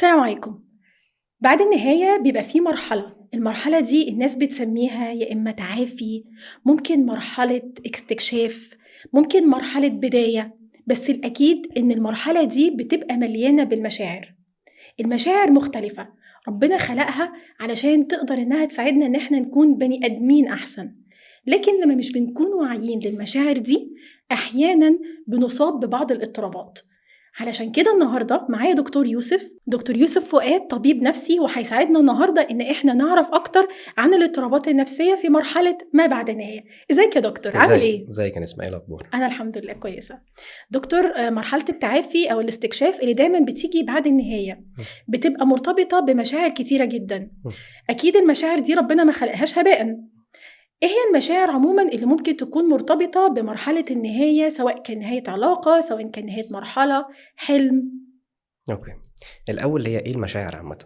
السلام عليكم. بعد النهاية بيبقى في مرحلة، المرحلة دي الناس بتسميها يا إما تعافي، ممكن مرحلة استكشاف، ممكن مرحلة بداية، بس الأكيد إن المرحلة دي بتبقى مليانة بالمشاعر. المشاعر مختلفة، ربنا خلقها علشان تقدر إنها تساعدنا إن إحنا نكون بني آدمين أحسن. لكن لما مش بنكون واعيين للمشاعر دي أحيانا بنصاب ببعض الاضطرابات. علشان كده النهارده معايا دكتور يوسف، دكتور يوسف فؤاد، طبيب نفسي، وهيساعدنا النهارده ان احنا نعرف اكتر عن الاضطرابات النفسية في مرحلة ما بعد النهاية. ازيك يا دكتور؟ عامل ايه؟ ازيك يا اسماعيل؟ اخبار؟ انا الحمد لله كويسة. دكتور، مرحلة التعافي او الاستكشاف اللي دايما بتيجي بعد النهاية بتبقى مرتبطة بمشاعر كتيرة جدا. اكيد المشاعر دي ربنا ما خلقهاش هباء. ايه هي المشاعر عموما اللي ممكن تكون مرتبطة بمرحلة النهاية، سواء كان نهاية علاقة، سواء كان نهاية مرحلة، حلم؟ okay، الاول هي ايه المشاعر عامة؟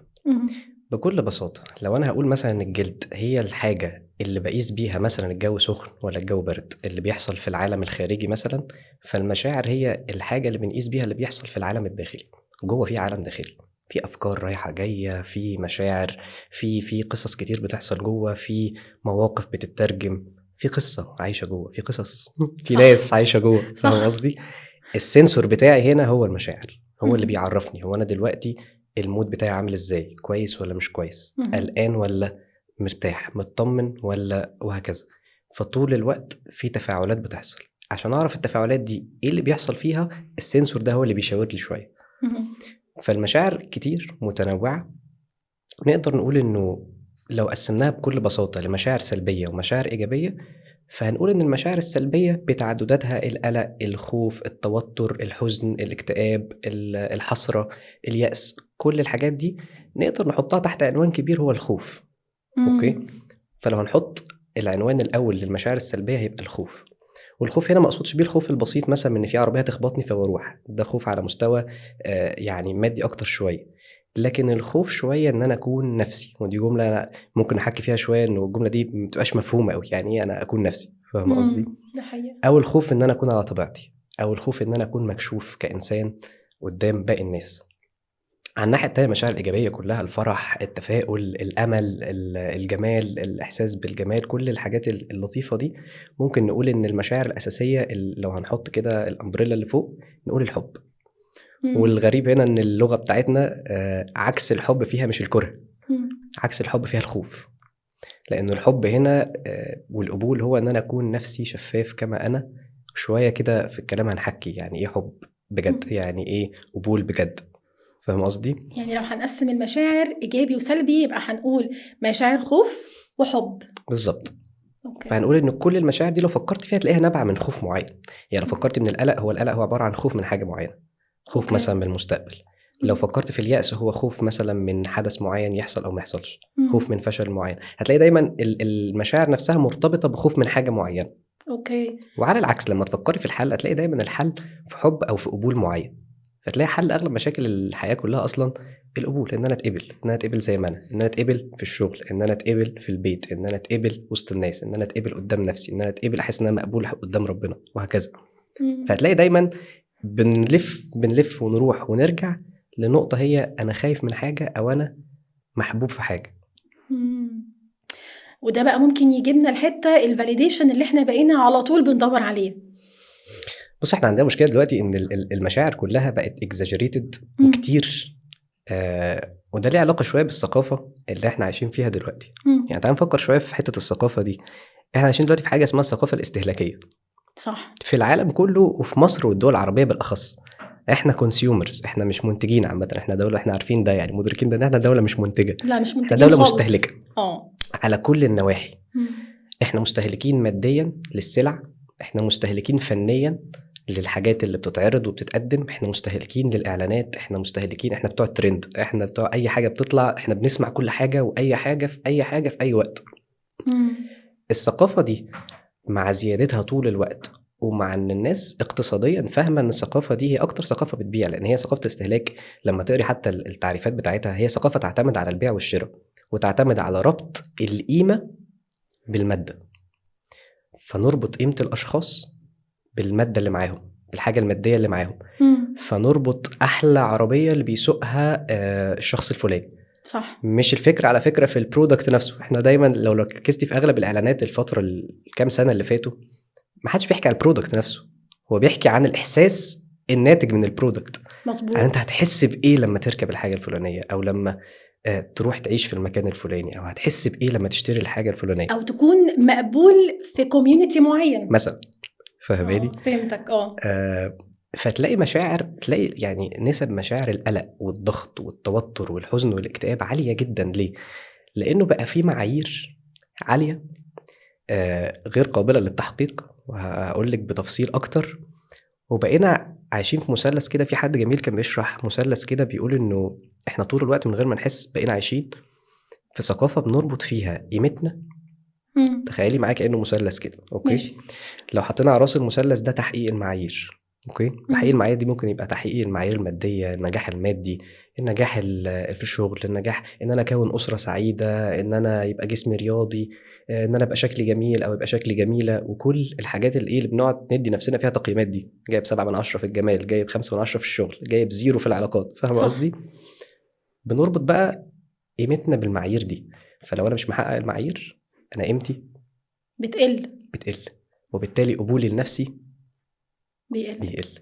بكل بساطة لو انا هقول مثلا الجلد هي الحاجة اللي بقيس بيها مثلا الجو سخن ولا الجو برد اللي بيحصل في العالم الخارجي مثلا، فالمشاعر هي الحاجة اللي بنقيس بيها اللي بيحصل في العالم الداخلي. جوه في عالم داخلي، في افكار رايحة جاية، في مشاعر، في قصص كتير بتحصل جوه، في مواقف بتترجم، في قصة عايشه جوه، في قصص، في ناس عايشه جوه. فاهم قصدي؟ ال sensor بتاعي هنا هو المشاعر، هو اللي بيعرفني هو انا دلوقتي ال mood بتاعي عامل ازاي، كويس ولا مش كويس، قلقان ولا مرتاح، مطمن ولا، وهكذا. فطول الوقت في تفاعلات بتحصل. عشان اعرف التفاعلات دي ايه اللي بيحصل فيها، ال sensor ده هو اللي بيشاور لي شوية. فالمشاعر كتير متنوعة. نقدر نقول إنه لو قسمناها بكل بساطة لمشاعر سلبية ومشاعر إيجابية، فهنقول إن المشاعر السلبية بتعدداتها القلق، الخوف، التوتر، الحزن، الاكتئاب، الحسرة، اليأس، كل الحاجات دي نقدر نحطها تحت عنوان كبير هو الخوف. okay؟ فلو هنحط العنوان الأول للمشاعر السلبية هيبقى الخوف. والخوف هنا ما اقصدش بيه الخوف البسيط مثلا من ان في عربية تخبطني فبروح، ده خوف على مستوى يعني مادي اكتر شوية. لكن الخوف شوية ان انا اكون نفسي، ودي جملة ممكن احكي فيها شوية، انه الجملة دي ما بتبقاش مفهومه قوي، يعني ايه انا اكون نفسي؟ فاهم قصدي؟ ده حقيقي. او الخوف ان انا اكون على طبيعتي، او الخوف ان انا اكون مكشوف كانسان قدام باقي الناس. على الناحية التانية المشاعر الايجابية كلها، الفرح، التفاؤل، الامل، الجمال، الاحساس بالجمال، كل الحاجات اللطيفة دي. ممكن نقول ان المشاعر الاساسية لو هنحط كده ال umbrella اللي فوق نقول الحب. والغريب هنا ان اللغة بتاعتنا عكس الحب فيها مش الكره، عكس الحب فيها الخوف. لانه الحب هنا والقبول هو ان انا اكون نفسي شفاف كما انا. شوية كده في الكلام هنحكي يعني ايه حب بجد، يعني ايه قبول بجد. فاهم قصدي؟ يعني لو هنقسم المشاعر إيجابي وسلبي يبقى هنقول مشاعر خوف وحب. بالظبط. okay. فهنقول إن كل المشاعر دي لو فكرت فيها تلاقيها نابعة من خوف معين. يعني لو فكرت من القلق، هو القلق هو عبارة عن خوف من حاجة معينة، خوف مثلا من المستقبل. لو فكرت في اليأس هو خوف مثلا من حدث معين يحصل أو ما يحصلش، خوف من فشل معين. هتلاقي دايما المشاعر نفسها مرتبطة بخوف من حاجة معينة. okay. وعلى العكس لما تفكري في الحل هتلاقي دايما الحل في حب أو في قبول معين. فتلاقي حل اغلب مشاكل الحياة كلها اصلا القبول، ان انا اتقبل، ان انا اتقبل زي ما انا، ان انا اتقبل في الشغل، ان انا اتقبل في البيت، ان انا اتقبل وسط الناس، ان انا اتقبل قدام نفسي، ان انا اتقبل احس ان انا مقبول قدام ربنا، وهكذا. فهتلاقي دايما بنلف ونروح ونرجع لنقطة هي انا خايف من حاجة او انا محبوب في حاجة. وده بقى ممكن يجيبنا الحتة ال validation اللي احنا بقينا على طول بندور عليه. بص، احنا عندنا مشكلة دلوقتي ان المشاعر كلها بقت exaggerated وكتير، وده ليه علاقة شوية بالثقافة اللي احنا عايشين فيها دلوقتي. يعني تعال نفكر شوية في حتة الثقافة دي. احنا عايشين دلوقتي في حاجة اسمها الثقافة الاستهلاكية، صح، في العالم كله وفي مصر والدول العربية بالاخص. احنا consumers، احنا مش منتجين عامة. احنا دولة، احنا عارفين ده، يعني مدركين ده ان احنا دولة مش منتجه. لا، مش منتجين، احنا دولة خالص. مستهلكه على كل النواحي. احنا مستهلكين ماديا للسلع، احنا مستهلكين فنيا للحاجات اللي بتتعرض وبتتقدم، احنا مستهلكين للاعلانات، احنا مستهلكين، احنا بتوع الترند، احنا بتوع اي حاجة بتطلع، احنا بنسمع كل حاجة واي حاجة في اي حاجة في اي وقت. الثقافة دي مع زيادتها طول الوقت، ومع ان الناس اقتصاديا فاهمه ان الثقافة دي هي اكتر ثقافة بتبيع، لان هي ثقافة استهلاك. لما تقري حتى التعريفات بتاعتها، هي ثقافة تعتمد على البيع والشراء، وتعتمد على ربط القيمة بالماده. فنربط قيمة الاشخاص بالماده اللي معاهم. بالحاجة المادية اللي معاهم. فنربط احلى عربية اللي بيسوقها الشخص الفلاني. صح. مش الفكرة على فكرة في ال product نفسه. احنا دايما لو ركزتي في اغلب الاعلانات الفترة الكام سنة اللي فاتوا، ما حدش بيحكي عن ال product نفسه، هو بيحكي عن الاحساس الناتج من ال product. مظبوط. يعني انت هتحس بايه لما تركب الحاجة الفلانية، او لما تروح تعيش في المكان الفلاني، او هتحس بايه لما تشتري الحاجة الفلانية، او تكون مقبول في community معين مثلا. فاهماني؟ فهمتك. فتلاقي مشاعر، تلاقي يعني نسب مشاعر القلق والضغط والتوتر والحزن والاكتئاب عالية جدا. ليه؟ لأنه بقى في معايير عالية غير قابلة للتحقيق، وهقول لك بتفصيل أكتر. وبقينا عايشين في مثلث كده. في حد جميل كان بيشرح مثلث كده، بيقول إنه إحنا طول الوقت من غير ما نحس بقينا عايشين في ثقافة بنربط فيها قيمتنا. تخيلي معايا كأنه مثلث كده، okay؟ ماشي. لو حطينا على راس المثلث ده تحقيق المعايير، okay؟ تحقيق المعايير دي ممكن يبقى تحقيق المعايير المادية، النجاح المادي، النجاح في الشغل، النجاح ان انا اكون اسره سعيدة، ان انا يبقى جسمي رياضي، ان انا ابقى شكلي جميل او يبقى شكلي جميلة، وكل الحاجات اللي ايه اللي بنقعد ندي نفسنا فيها تقييمات دي. جايب 7 من 10 في الجمال، جايب 5 من 10 في الشغل، جايب 0 في العلاقات. فاهم قصدي؟ بنربط بقى قيمتنا بالمعايير دي. فلو انا مش محقق المعايير، انا قيمتي بتقل، وبالتالي قبولي لنفسي بيقل.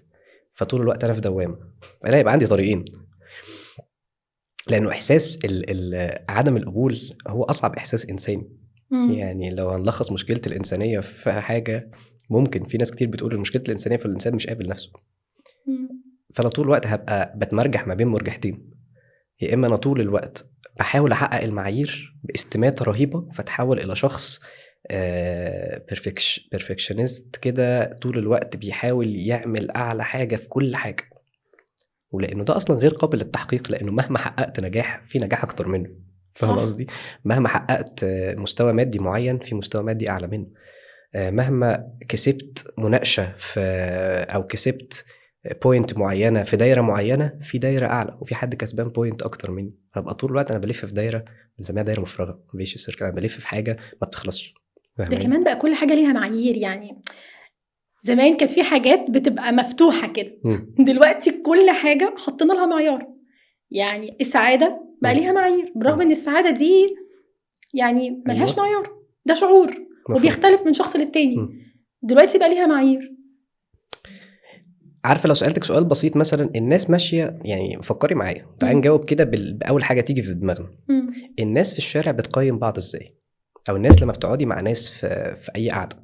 فطول الوقت انا في دوامه. انا يبقى عندي طريقين، لانه احساس عدم القبول هو اصعب احساس انساني. يعني لو هنلخص مشكلة الانسانية في حاجة، ممكن في ناس كتير بتقول مشكلة الانسانية في الانسان مش قابل نفسه. فانا طول الوقت هبقى بتمرجح ما بين مرجحتين، يا اما انا طول الوقت بحاول احقق المعايير باستماته رهيبة فتحول الى شخص perfectionist كده، طول الوقت بيحاول يعمل اعلى حاجة في كل حاجة، ولانه ده اصلا غير قابل للتحقيق، لانه مهما حققت نجاح في نجاح اكتر منه. فاهم قصدي؟ مهما حققت مستوى مادي معين في مستوى مادي اعلى منه، مهما كسبت مناقشة في او كسبت point معينة في دايرة معينة، في دايرة اعلى وفي حد كسبان point اكتر مني. فابقى طول الوقت انا بلف في دايرة بنسميها دايرة مفرغة، vicious circle، انا بلف في حاجة ما بتخلصش. ده كمان بقى كل حاجة ليها معايير. يعني زمان كانت في حاجات بتبقى مفتوحة كده، دلوقتي كل حاجة حطينا لها معيار. يعني السعادة بقى ليها معايير، برغم ان السعادة دي يعني ملهاش معيار، ده شعور وبيختلف من شخص للتاني. دلوقتي بقى ليها معايير. عارفه لو سالتك سؤال بسيط مثلا، الناس ماشية، يعني فكري معايا، تعالي نجاوب كده باول حاجة تيجي في دماغنا. الناس في الشارع بتقيم بعض ازاي؟ او الناس لما بتقعدي مع ناس في اي قعدة،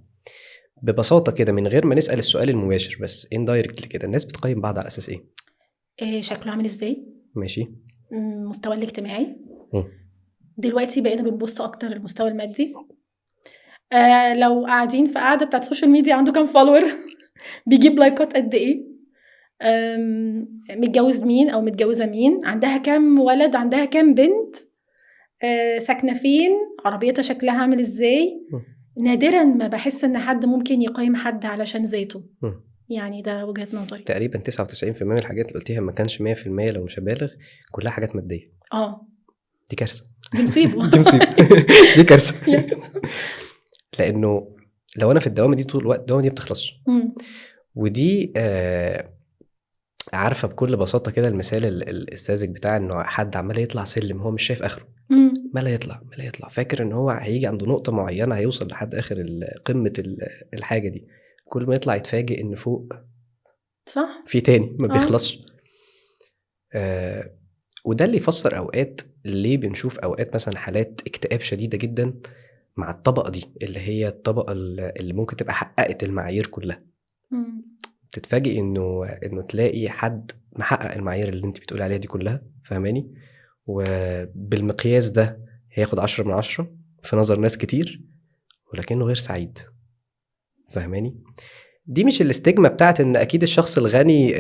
ببساطة كده من غير ما نسال السؤال المباشر، بس indirectly كده، الناس بتقيم بعض على اساس ايه؟ شكله عامل ازاي؟ ماشي. المستوى الاجتماعي. دلوقتي بقينا بنبص اكتر للمستوى المادي. لو قاعدين في قاعدة بتاعت social media، عنده كام follower، بيجيب لايكات قد ايه، متجوز مين او متجوزة مين، عندها كام ولد، عندها كام بنت، ساكنة فين، عربيتها شكلها عامل ازاي. نادرا ما بحس ان حد ممكن يقيم حد علشان ذاته. يعني ده وجهة نظري. تقريبا 99% من الحاجات اللي قلتيها، ما كانش 100% لو مش هبالغ، كلها حاجات مادية. دي كارثة، دي مصيبة. دي مصيبة. دي كارثة. لانه لو انا في الدوامة دي طول الوقت، الدوامة دي ما بتخلصش. ودي عارفه بكل بساطة كده المثال الساذج بتاع انه حد عمال يطلع سلم هو مش شايف اخره، ما لا يطلع ما لا يطلع، فاكر ان هو هيجي عند نقطة معينة هيوصل لحد اخر قمة الحاجة دي، كل ما يطلع يتفاجئ ان فوق صح في تاني ما بيخلصش. وده اللي يفسر اوقات ليه بنشوف اوقات مثلا حالات اكتئاب شديدة جدا مع الطبقة دي، اللي هي الطبقة اللي ممكن تبقى حققت المعايير كلها. تتفاجئ انه تلاقي حد محقق المعايير اللي انت بتقولي عليها دي كلها، فاهماني؟ وبالمقياس ده هياخد 10 من 10 في نظر ناس كتير، ولكنه غير سعيد، فاهماني؟ دي مش ال stigma بتاعت ان اكيد الشخص الغني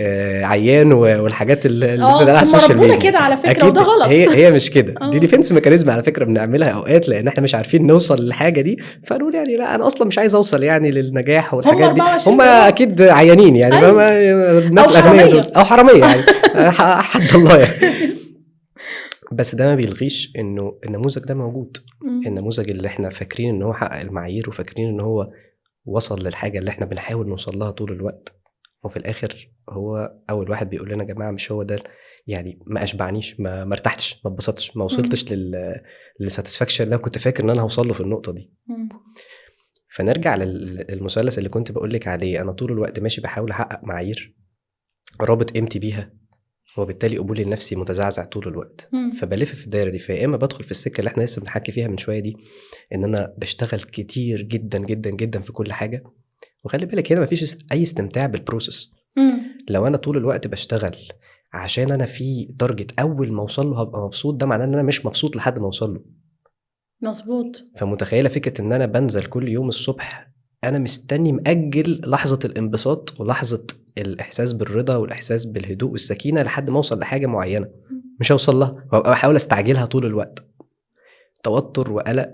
عيان والحاجات اللي بتتقال على ال social media كده، على فكرة، وده غلط. هي مش كده. دي defense mechanism على فكرة بنعملها اوقات، لان احنا مش عارفين نوصل للحاجة دي، فنقول يعني لا انا اصلا مش عايز اوصل يعني للنجاح والحاجات دي، هم اكيد عيانين يعني. أيوة. الناس الاغنياء دول او حرامية يعني. حد الله يعني. بس ده ما بيلغيش انه النموذج ده موجود. النموذج اللي احنا فاكرين ان هو حقق المعايير وفاكرين ان هو وصل للحاجة اللي احنا بنحاول نوصل لها طول الوقت، وفي الاخر هو اول واحد بيقول لنا يا جماعة مش هو ده، يعني ما اشبعنيش، ما ارتحتش، ما اتبسطتش، ما وصلتش لل satisfaction اللي انا كنت فاكر ان انا هوصل له في النقطة دي. فنرجع للمثلث اللي كنت بقول لك عليه، انا طول الوقت ماشي بحاول احقق معايير رابط قيمتي بيها، وبالتالي قبولي النفسي متزعزع طول الوقت. فبلف في الدايرة دي. فيا اما بدخل في السكة اللي احنا لسه بنحكي فيها من شوية دي، ان انا بشتغل كتير جدا جدا جدا في كل حاجة، وخلي بالك هنا مفيش اي استمتاع بال process. لو انا طول الوقت بشتغل عشان انا في target اول ما اوصل له هبقى مبسوط، ده معناه ان انا مش مبسوط لحد ما اوصل له. مظبوط. فمتخيله فكرة ان انا بنزل كل يوم الصبح انا مستني مأجل لحظة الانبساط ولحظة الاحساس بالرضا والاحساس بالهدوء والسكينة لحد ما اوصل لحاجة معينة مش هوصل لها، وابقى بحاول استعجلها طول الوقت. توتر وقلق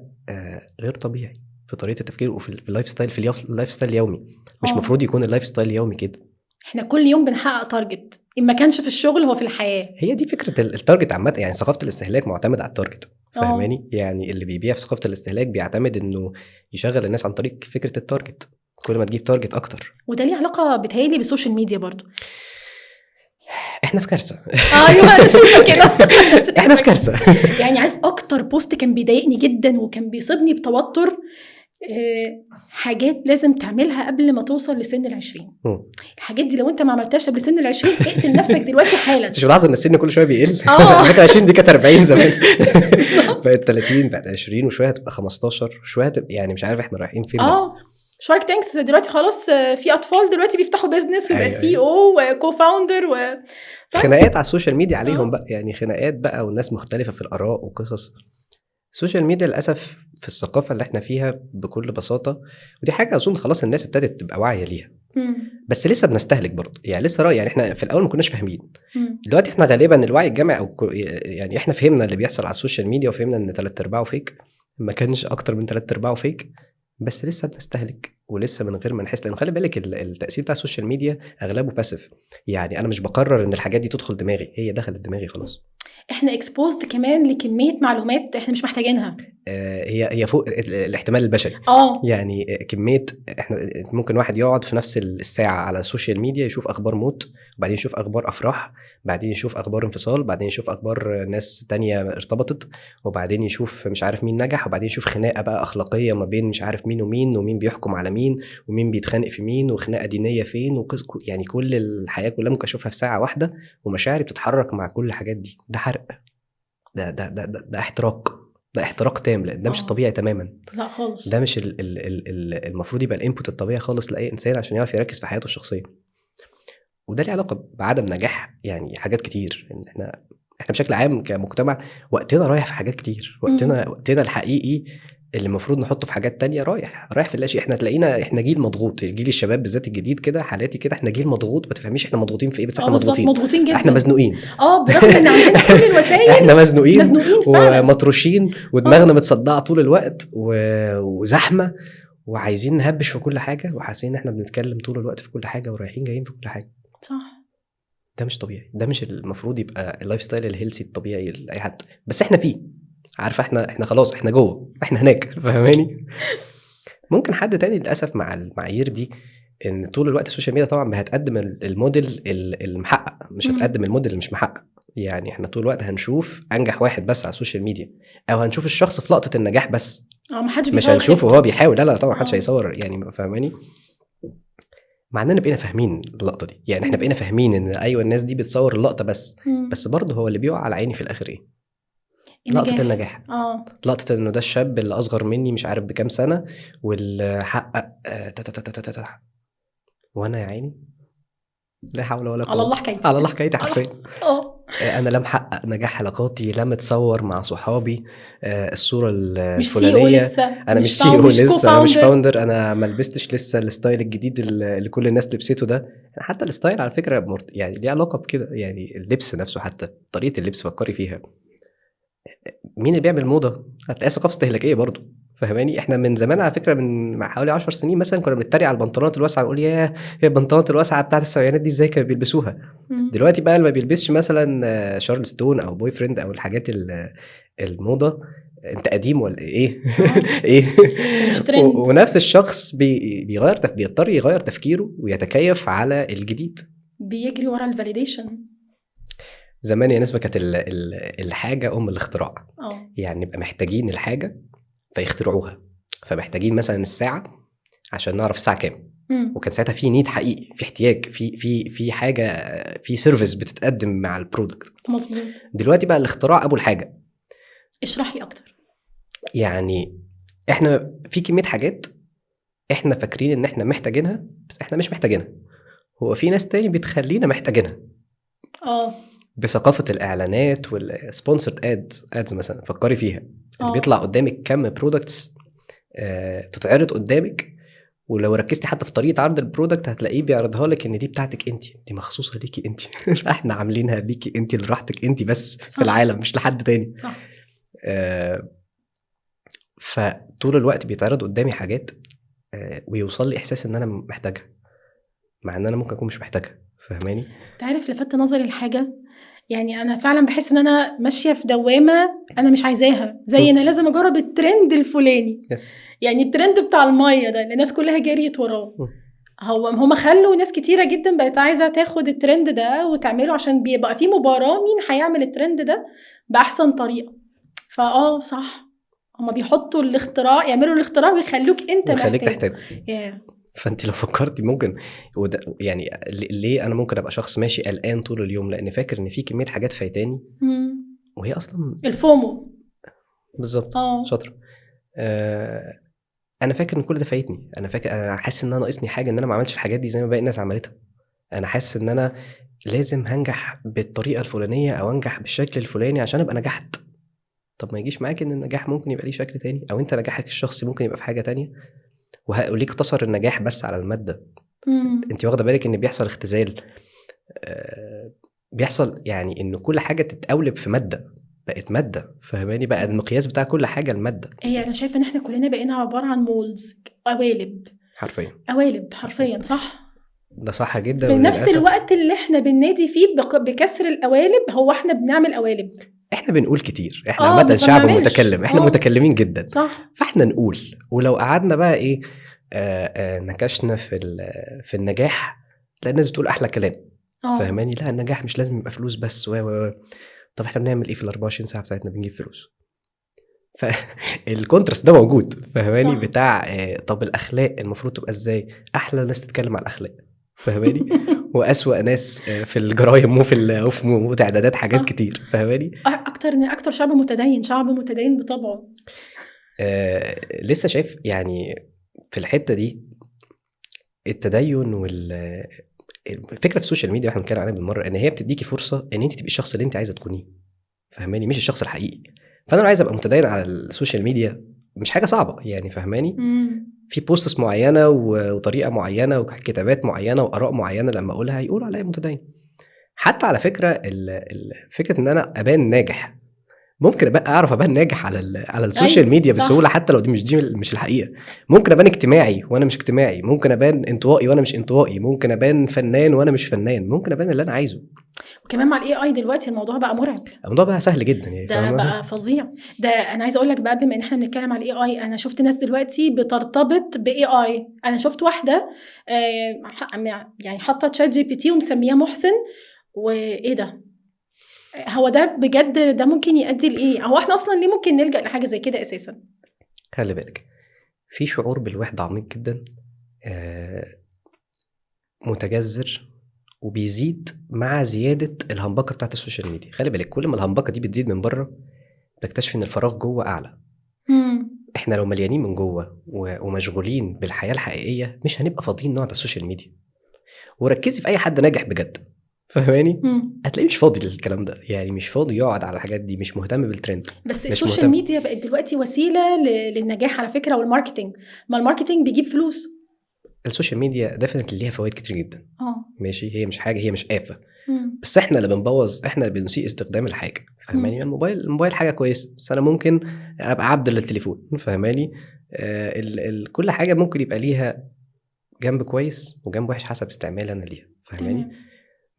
غير طبيعي في طريقه التفكير وفي ال lifestyle، في ال lifestyle اليومي. مش المفروض يكون ال lifestyle اليومي كده. احنا كل يوم بنحقق target، ان ما كانش في الشغل هو في الحياة. هي دي فكرة ال target عامة، يعني ثقافة الاستهلاك معتمدة على ال target، فاهماني؟ يعني اللي بيبيع في ثقافة الاستهلاك بيعتمد انه يشغل الناس عن طريق فكرة ال target، كل ما تجيب target اكتر. وده ليه علاقة بتهيألي بال social media برضو. احنا في كارثة. ايوه انا شايفه كده. احنا في كارثة. يعني عارف اكتر post كان بيضايقني جدا وكان بيصيبني بتوتر، حاجات لازم تعملها قبل ما توصل لسن 20. الحاجات دي لو انت ما عملتهاش قبل سن 20 اقتل نفسك دلوقتي حالا. انت مش ملاحظة ان السن كل شوية بيقل؟ على فكرة 20 دي كانت 40 زمان، بقت 30، بقت 20، وشوية هتبقى 15، وشوية هتبقى يعني مش عارف احنا رايحين فين. بس Shark Tanks دلوقتي خلاص في اطفال دلوقتي بيفتحوا business ويبقى CEO و co-founder خناقات على ال social media عليهم بقى، يعني خناقات بقى والناس مختلفة في الاراء وقصص. ال social media للاسف في الثقافة اللي احنا فيها بكل بساطة، ودي حاجة اظن خلاص الناس ابتدت تبقى واعية ليها، بس لسه بنستهلك برضه، يعني لسه رأي، يعني احنا في الاول ما كناش فاهمين. دلوقتي احنا غالبا الوعي الجمعي او يعني احنا فهمنا اللي بيحصل على ال social media، وفهمنا ان 3/4 fake، ما كانش اكتر من 3/4 fake، بس لسه بنستهلك ولسه من غير ما نحس. لان خلي بالك التاثير بتاع ال social media اغلبه passive، يعني انا مش بقرر ان الحاجات دي تدخل دماغي، هي دخلت دماغي خلاص. احنا exposed كمان لكميه معلومات احنا مش محتاجينها. هي فوق الاحتمال البشري. يعني كمية، احنا ممكن واحد يقعد في نفس الساعة على ال social media يشوف اخبار موت، وبعدين يشوف اخبار افراح، بعدين يشوف اخبار انفصال، بعدين يشوف اخبار ناس تانية ارتبطت، وبعدين يشوف مش عارف مين نجح، وبعدين يشوف خناقه بقى اخلاقية ما بين مش عارف مين ومين، ومين بيحكم على مين، ومين بيتخانق في مين، وخناقه دينية فين، يعني كل الحياة كلها ممكن اشوفها في ساعة واحدة، ومشاعري بتتحرك مع كل الحاجات دي. ده حرق، ده ده ده ده, ده احتراق، ده احتراق تام، لان ده مش طبيعي تماما. لا خالص، ده مش المفروض يبقى ال input الطبيعي خالص لاي انسان عشان يعرف يركز في حياته الشخصية. وده ليه علاقة بعدم نجاح يعني حاجات كتير. ان احنا بشكل عام كمجتمع وقتنا رايح في حاجات كتير، وقتنا الحقيقي اللي المفروض نحطه في حاجات تانية رايح في اللاشيء. احنا تلاقينا احنا جيل مضغوط، جيل الشباب بالذات الجديد كده، حالاتي كده، احنا جيل مضغوط، ما تفهميش احنا مضغوطين في ايه، بس احنا مضغوطين جدا، احنا مزنوقين. برغم ان عندنا كل الوسائل احنا مزنوقين ومطروشين، ودماغنا متصدعه طول الوقت، وزحمه، وعايزين نهبش في كل حاجة، وحاسين ان احنا بنتكلم طول الوقت في كل حاجة، ورايحين جايين في كل حاجة. صح، ده مش طبيعي، ده مش المفروض يبقى ال lifestyle ال healthy الطبيعي لاي حد، بس احنا فيه. عارفه احنا خلاص احنا جوه، احنا هناك، فاهماني؟ ممكن حد تاني للاسف مع المعايير دي، ان طول الوقت ال social media طبعا هتقدم الموديل المحقق، مش هتقدم الموديل اللي مش محقق. يعني احنا طول الوقت هنشوف انجح واحد بس على ال social media، او هنشوف الشخص في لقطة النجاح بس، محدش مش هنشوفه وهو بيحاول. لا طبعا محدش هيصور، يعني فاهماني؟ مع اننا بقينا فاهمين اللقطة دي، يعني احنا بقينا فاهمين ان ايوه الناس دي بتصور اللقطة بس، بس برضه هو اللي بيقع على عيني في الاخر ايه؟ لقطة النجاح. لقطة انه ده الشاب اللي اصغر مني مش عارف بكام سنة واللي حقق وانا يا عيني لا حول ولا قوة، على الله حكايتي، على الله حكايتي حرفيا. انا لم حقق نجاح علاقاتي، لم اتصور مع صحابي الصورة الفلانية، انا مش CEO لسه، انا مش founder، انا ما لبستش لسه ال style الجديد اللي كل الناس لبسته ده. حتى ال style على فكرة يعني ليه علاقة بكده، يعني اللبس نفسه، حتى طريقه اللبس فكري فيها. مين اللي بيعمل موضة؟ هتلاقيها ثقافة استهلاكية برضو، فاهماني؟ احنا من زمان على فكرة، من حوالي 10 سنين مثلا، كنا بنتريق على البنطلونات الواسعة، نقول ياه هي البنطلونات الواسعة بتاعت السبعينات دي ازاي كانوا بيلبسوها. دلوقتي بقى اللي ما بيلبسش مثلا شارلستون او Boyfriend او الحاجات الموضة انت قديم ولا ايه؟ آه. ايه؟ مش ترند. ونفس الشخص بيغير بيضطر يغير تفكيره ويتكيف على الجديد. بيجري ورا ال validation. زمان يا نسمة كانت الحاجة ام الاختراع. يعني نبقى محتاجين الحاجة فيخترعوها، فمحتاجين مثلا الساعة عشان نعرف الساعة كام. وكان ساعتها في need حقيقي، في احتياج، في في في حاجة، في service بتتقدم مع ال product. مظبوط. دلوقتي بقى الاختراع ابو الحاجة. اشرح لي اكتر. يعني احنا في كمية حاجات احنا فاكرين ان احنا محتاجينها، بس احنا مش محتاجينها. هو في ناس تاني بتخلينا محتاجينها. بثقافة الاعلانات وال sponsored ads مثلا، فكري فيها. اللي بيطلع قدامك كم products تتعرض قدامك، ولو ركزتي حتى في طريقه عرض ال product هتلاقيه بيعرضها لك ان دي بتاعتك انت، دي مخصوصة ليكي انت. احنا عاملينها ليكي انت، لراحتك انت بس. في العالم، مش لحد تاني. فطول الوقت بيتعرض قدامي حاجات، ويوصل لي احساس ان انا محتاجها، مع ان انا ممكن اكون مش محتاجها. فاهماني؟ تعرف لفت نظري الحاجة، يعني انا فعلا بحس ان انا ماشية في دوامه انا مش عايزاها، زي انا لازم اجرب الترند الفلاني. يعني الترند بتاع المية ده اللي الناس كلها جريت وراه. هو هما خلوا ناس كتيرة جدا بقت عايزه تاخد الترند ده وتعمله، عشان بيبقى في مباراة مين هيعمل الترند ده باحسن طريقه. فاه صح، هما بيحطوا الاختراع، يعملوا الاختراع ويخلوك انت ويخليك محتاج. تحتاجه. فانت لو فكرتي ممكن، وده يعني ليه انا ممكن ابقى شخص ماشي قلقان طول اليوم؟ لان فاكر ان في كمية حاجات فايتاني وهي اصلا ال FOMO. بالظبط. شاطرة. انا فاكر ان كل ده فايتني، انا فاكر، انا حاسس ان انا ناقصني حاجة، ان انا ما عملتش الحاجات دي زي ما باقي الناس عملتها. انا حاسس ان انا لازم هنجح بالطريقة الفلانية او انجح بالشكل الفلاني عشان ابقى نجحت. طب ما يجيش معاك ان النجاح ممكن يبقى ليه شكل تاني، او انت نجاحك الشخصي ممكن يبقى في حاجة تانية. وليه اقتصر النجاح بس على المادة؟ انت واخده بالك ان بيحصل اختزال، بيحصل يعني ان كل حاجة تتقولب في مادة، بقت مادة. فاهماني؟ بقى المقياس بتاع كل حاجة المادة. هي انا شايفه ان احنا كلنا بقينا عبارة عن molds، قوالب. حرفيا. قوالب حرفيا، صح؟ ده صح جدا. في نفس وللأسف الوقت اللي احنا بننادي فيه بكسر القوالب، هو احنا بنعمل قوالب. احنا بنقول كتير، احنا عامة بس ما شعب بنعملش. متكلم، احنا متكلمين جدا. فاحنا نقول، ولو قعدنا بقى ايه، نكشنا في النجاح، تلاقي الناس بتقول احلى كلام. فاهماني؟ لا النجاح مش لازم يبقى فلوس بس، و و و. طب احنا بنعمل ايه في ال 24 ساعة بتاعتنا؟ بنجيب فلوس. فال contrast ده موجود. فاهماني؟ بتاع طب الاخلاق المفروض تبقى ازاي؟ احلى ناس تتكلم على الاخلاق، فاهماني؟ واسوأ ناس في الجرايم وفي وفي وتعدادات حاجات كتير. فاهماني؟ اكتر شعب متدين، شعب متدين بطبعه. لسه شايف يعني في الحتة دي التدين الفكرة في ال social media احنا بنتكلم عليها بالمرة، ان هي بتديكي فرصة ان انت تبقي الشخص اللي انت عايزه تكونيه. فاهماني؟ مش الشخص الحقيقي. فانا لو عايز ابقى متدين على ال social media مش حاجة صعبة يعني. فاهماني؟ في posts معينة وطريقه معينة وكتابات معينة واراء معينة لما اقولها يقولوا عليا متدين. حتى على فكرة فكرة ان انا ابان ناجح، ممكن ابقى اعرف ابان ناجح على ال social media بسهولة، حتى لو دي مش الحقيقة. ممكن ابان اجتماعي وانا مش اجتماعي، ممكن ابان انطوائي وانا مش انطوائي، ممكن ابان فنان وانا مش فنان، ممكن ابان اللي انا عايزه. وكمان مع ال AI دلوقتي الموضوع بقى مرعب، الموضوع بقى سهل جدا يعني، ده فاهمة؟ بقى فظيع. ده انا عايزه اقول لك بقى، بما ان احنا بنتكلم على ال AI، انا شفت ناس دلوقتي بترتبط ب AI. انا شفت واحدة يعني حاطه ChatGPT ومسمياه محسن، وايه ده؟ هو ده بجد ده ممكن يؤدي لايه؟ هو احنا اصلا ليه ممكن نلجأ لحاجة زي كده اساسا؟ خلي بالك في شعور بالوحدة عميق جدا، متجذر، وبيزيد مع زيادة الهمبكه بتاعت ال social media. خلي بالك كل ما الهمبكه دي بتزيد من بره تكتشف ان الفراغ جوه اعلى. احنا لو مليانين من جوه ومشغولين بالحياة الحقيقية مش هنبقى فاضيين نقعد على ال social media. وركزي في اي حد ناجح بجد، فاهماني؟ هتلاقيه مش فاضي للكلام ده، يعني مش فاضي يقعد على الحاجات دي، مش مهتم بالترند. بس مش ال social مهتم. ميديا بقت دلوقتي وسيلة للنجاح على فكرة، وال marketing، ما ال marketing بيجيب فلوس. ال social media definitely ليها فوائد كتير جدا. ماشي، هي مش حاجة، هي مش آفة. بس احنا اللي بنبوظ، احنا اللي بنسيء استخدام الحاجة، فاهماني؟ الموبايل حاجة كويسة، بس انا ممكن ابقى عبد للتليفون، فاهماني؟ كل حاجة ممكن يبقى ليها جنب كويس وجنب وحش حسب استعمالي انا ليها، فاهماني؟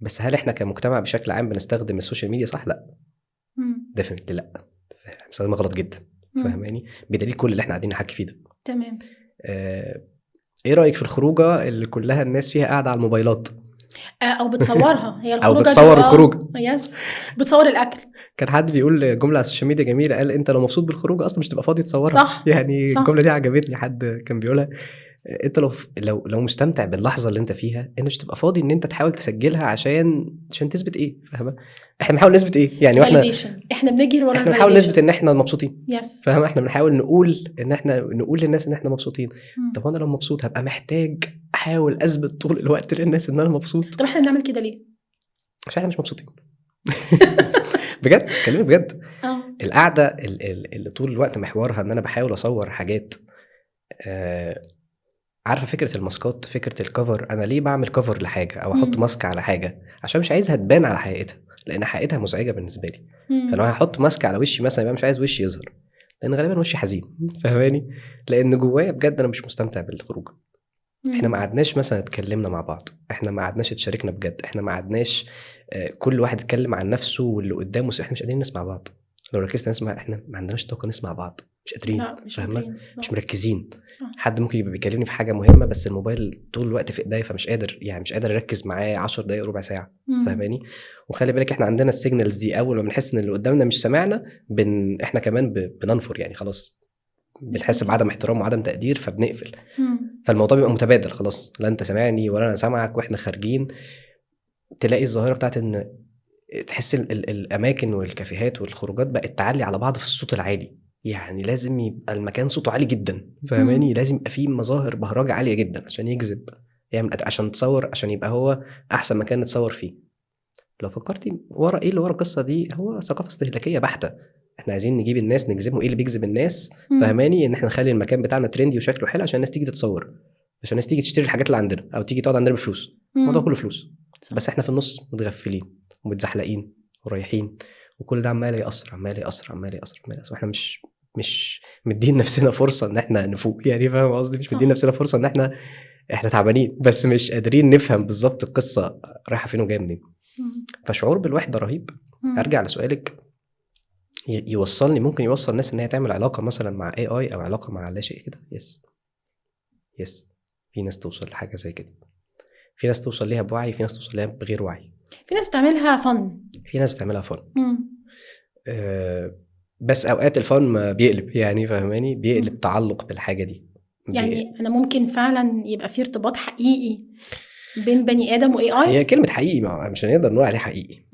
بس هل احنا كمجتمع بشكل عام بنستخدم ال social media صح؟ لا. definitely لا، بنستخدمها غلط جدا. فاهماني؟ بدليل كل اللي احنا قاعدين نحكي فيه ده. تمام. ايه رايك في الخروجه اللي كلها الناس فيها قاعدة على الموبايلات او بتصورها هي الخروجه او بتصور الخروجه؟ yes، بتصور الاكل. كان حد بيقول جملة على ال social media جميله، قال انت لو مبسوط بالخروجه اصلا مش تبقى فاضي تصورها. صح. يعني صح. الجملة دي عجبتني، حد كان بيقولها، انت لو مستمتع باللحظة اللي انت فيها، انت مش تبقى فاضي ان انت تحاول تسجلها عشان تثبت ايه، فاهمه؟ احنا بنحاول نثبت ايه يعني؟ واحنا احنا بنجري ورا، احنا بنحاول نثبت ان احنا مبسوطين. yes. فاهمه؟ احنا بنحاول نقول ان احنا نقول للناس ان احنا مبسوطين. طب انا لو مبسوط هبقى محتاج احاول اثبت طول الوقت للناس ان انا مبسوط؟ طب احنا بنعمل كده ليه؟ عشان احنا مش مبسوطين. بجد، كلمة بجد. القعدة اللي طول الوقت محورها ان انا بحاول اصور حاجات، عارفه فكرة الماسكات، فكرة ال cover. انا ليه بعمل cover لحاجة او احط mask على حاجة؟ عشان مش عايزها تبان على حقيقتها، لان حقيقتها مزعجة بالنسبة لي. فلو هحط mask على وشي مثلا، يبقى مش عايز وشي يظهر، لان غالبا وشي حزين، فاهماني؟ لان جوايا بجد انا مش مستمتع بالخروج. احنا ما قعدناش مثلا اتكلمنا مع بعض، احنا ما قعدناش اتشاركنا بجد، احنا ما قعدناش كل واحد اتكلم عن نفسه واللي قدامه، احنا مش قادرين نسمع بعض. لو ركزنا نسمع، احنا ما عندناش طاقة نسمع بعض، مش قادرين، فاهمه؟ مش مركزين. صح. حد ممكن يبقى بيكلمني في حاجة مهمة بس الموبايل طول الوقت في ايديا، فمش قادر، يعني مش قادر اركز معاه 10 دقائق ربع ساعة، فاهماني؟ وخلي بالك احنا عندنا ال signals دي، اول ما بنحس ان اللي قدامنا مش سامعنا احنا كمان بننفر، يعني خلاص بنحس بعدم احترام وعدم تقدير فبنقفل. فالموضوع بيبقى متبادل، خلاص لا انت سامعني ولا انا سامعك، واحنا خارجين تلاقي الظاهرة بتاعت ان تحس الاماكن والكافيهات والخروجات بقت تعلي على بعض في الصوت العالي، يعني لازم يبقى المكان صوته عالي جدا، فاهماني؟ لازم يبقى فيه مظاهر بهرجة عالية جدا عشان يجذب، يعني عشان تصور، عشان يبقى هو احسن مكان نتصور فيه. لو فكرتي ورا ايه اللي ورا القصة دي، هو ثقافة استهلاكية بحته. احنا عايزين نجيب الناس، نجذبهم. ايه اللي بيجذب الناس؟ فاهماني؟ ان احنا نخلي المكان بتاعنا trendy وشكله حلو عشان الناس تيجي تتصور، عشان الناس تيجي تشتري الحاجات اللي عندنا او تيجي تقعد عندنا بفلوس. الموضوع كله فلوس. صح. بس احنا في النص متغفلين ومتزحلقين ورايحين، وكل ده عمال يأثر عمال يأثر عمال يأثر عمال يأثر، واحنا مش مدين نفسنا فرصة ان احنا نفوق، يعني فاهم قصدي؟ مش مدين نفسنا فرصة ان احنا تعبانين، بس مش قادرين نفهم بالظبط القصة رايحة فين وجاية منين. فشعور بالوحدة رهيب. ارجع لسؤالك، يوصلني، ممكن يوصل الناس ان هي تعمل علاقة مثلا مع AI او علاقة مع لا شيء كده. yes yes، في ناس توصل لحاجة زي كده، في ناس توصل ليها بوعي، في ناس توصل ليها بغير وعي، في ناس بتعملها fun، في ناس بتعملها fun. بس اوقات ال fun ما بيقلب، يعني فاهماني؟ بيقلب تعلق بالحاجة دي. يعني انا ممكن فعلا يبقى في ارتباط حقيقي بين بني ادم و AI. هي كلمة حقيقي مش هنقدر نقول عليه حقيقي،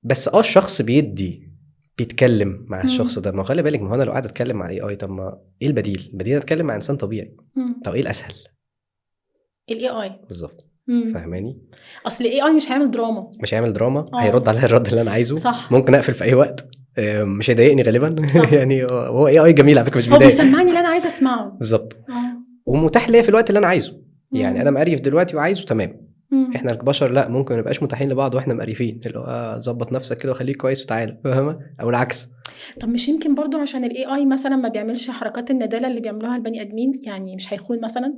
بس الشخص بيدي، بيتكلم مع الشخص ده. ما خلي بالك، ما هو انا لو قاعد اتكلم مع ال AI، طب ما ايه البديل؟ البديل اتكلم مع انسان طبيعي. طب ايه الاسهل؟ ال AI بالظبط. فاهماني؟ اصل ال AI مش هيعمل دراما، مش هيعمل دراما، هيرد على الرد اللي انا عايزه. صح. ممكن اقفل في اي وقت، مش هيضايقني غالبا. يعني هو AI جميل على فكرة، مش هو بيضايق، بيسمعني اللي انا عايزه اسمعه بالظبط. ومتاح ليا في الوقت اللي انا عايزه. يعني انا مقريف دلوقتي وعايزه، تمام. احنا البشر لا، ممكن ما نبقاش متاحين لبعض واحنا مقريفين، اللي هو ظبط نفسك كده وخليك كويس وتعالى، فاهمه؟ او العكس. طب مش يمكن برضو عشان ال AI مثلا ما بيعملش حركات الندالة اللي بيعملوها البني ادمين، يعني مش هيخون مثلا؟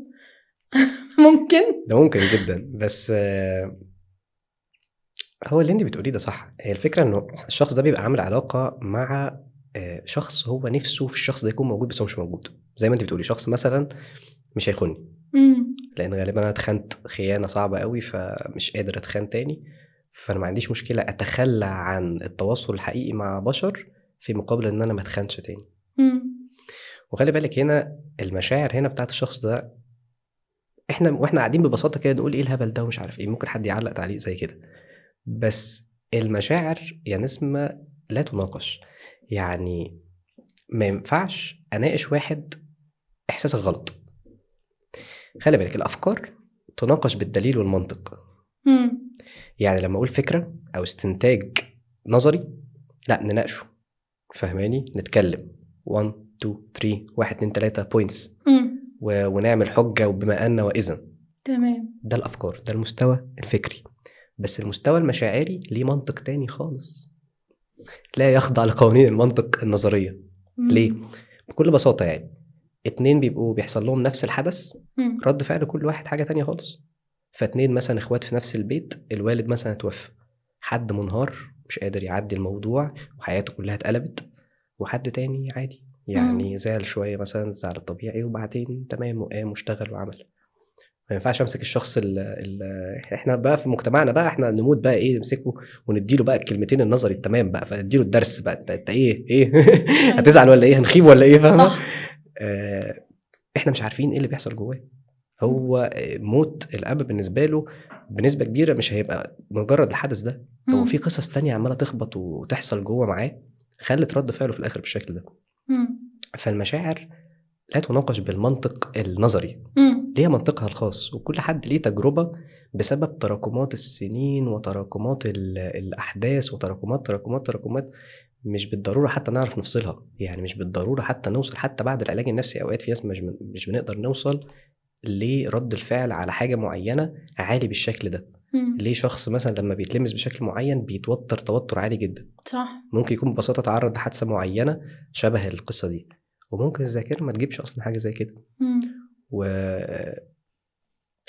ممكن ده ممكن جدا. بس هو اللي انت بتقوليه ده صح. هي الفكرة انه الشخص ده بيبقى عامل علاقة مع شخص هو نفسه في الشخص ده يكون موجود، بس هو مش موجود. زي ما انت بتقولي، شخص مثلا مش هيخوني، لان غالبا انا اتخنت خيانة صعبة قوي، فمش قادر اتخان تاني، فانا ما عنديش مشكلة اتخلى عن التواصل الحقيقي مع بشر في مقابل ان انا ما اتخانش تاني. وخلي بالك هنا المشاعر هنا بتاعت الشخص ده، احنا واحنا قاعدين ببساطة كده نقول ايه الهبل ده ومش عارف ايه، ممكن حد يعلق تعليق زي كده، بس المشاعر يا نسمه لا تناقش. يعني ما ينفعش اناقش واحد احساسك غلط. خلي بالك الافكار تناقش بالدليل والمنطق. يعني لما اقول فكرة او استنتاج نظري، لا نناقشه، فهماني؟ نتكلم 1 2 3 1 2 3 points، ونعمل حجه وبما ان واذا. تمام. ده الافكار، ده المستوى الفكري. بس المستوى المشاعري ليه منطق تاني خالص، لا يخضع لقوانين المنطق النظرية. ليه؟ بكل بساطة يعني اتنين بيبقوا بيحصل لهم نفس الحدث، رد فعل كل واحد حاجة تانية خالص. فاتنين مثلا اخوات في نفس البيت، الوالد مثلا اتوفى، حد منهار مش قادر يعدي الموضوع وحياته كلها اتقلبت، وحد تاني عادي يعني زعل شوية مثلا، زعل الطبيعي، وبعدين تمام وقام واشتغل وعمل. ما ينفعش امسك الشخص ال احنا بقى في مجتمعنا بقى احنا نموت بقى ايه، نمسكه ونديله بقى الكلمتين النظري التمام بقى، فنديله الدرس بقى، انت ايه هتزعل ولا ايه، هنخيب ولا ايه، فاهمه؟ صح. احنا مش عارفين ايه اللي بيحصل جواه. هو موت الاب بالنسبة له بنسبة كبيرة مش هيبقى مجرد الحدث ده، هو في قصص تانية عماله تخبط وتحصل جوه معاه خلت رد فعله في الاخر بالشكل ده. فالمشاعر لا تناقش بالمنطق النظري، ليها منطقها الخاص، وكل حد ليه تجربة بسبب تراكمات السنين وتراكمات الأحداث وتراكمات تراكمات تراكمات، مش بالضرورة حتى نعرف نفصلها. يعني مش بالضرورة حتى نوصل، حتى بعد العلاج النفسي أوقات في ناس مش بنقدر نوصل لرد الفعل على حاجة معينة عالي بالشكل ده. ليه شخص مثلا لما بيتلمس بشكل معين بيتوتر توتر عالي جدا؟ صح. ممكن يكون ببساطة تعرض لحادثة معينة شبه القصة دي، وممكن الذاكرة ما تجيبش أصلا حاجة زي كده.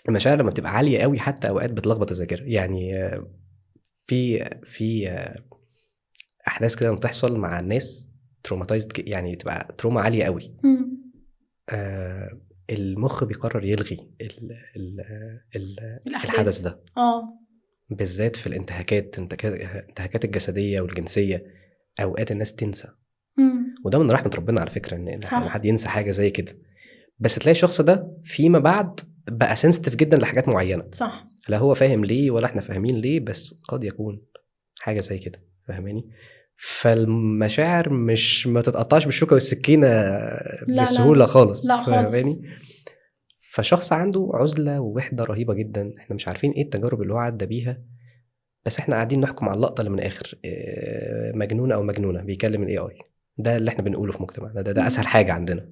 والمشاعر لما بتبقى عالية قوي حتى أوقات بتلخبط الذاكرة. يعني في أحداث كده بتحصل مع الناس traumatized، يعني تبقى trauma عالية قوي، المخ بيقرر يلغي ال ال الحدث ده. بالذات في الانتهاكات الجسدية والجنسية، أوقات الناس تنسى. وده من رحمة ربنا على فكرة، إن حد ينسى حاجة زي كده. بس تلاقي الشخص ده فيما بعد بقى sensitive جدا لحاجات معينة. صح. لا هو فاهم ليه ولا احنا فاهمين ليه، بس قد يكون حاجة زي كده، فاهماني؟ فالمشاعر مش ما تتقطعش بالشوكة والسكينة بسهولة. لا خالص. لا خالص. فشخص عنده عزلة ووحدة رهيبة جدا، احنا مش عارفين ايه التجارب اللي هو عدى بيها، بس احنا قاعدين نحكم على اللقطة اللي من الاخر مجنونة او مجنونة بيكلم ال AI. ده اللي احنا بنقوله في مجتمعنا، ده اسهل حاجة عندنا.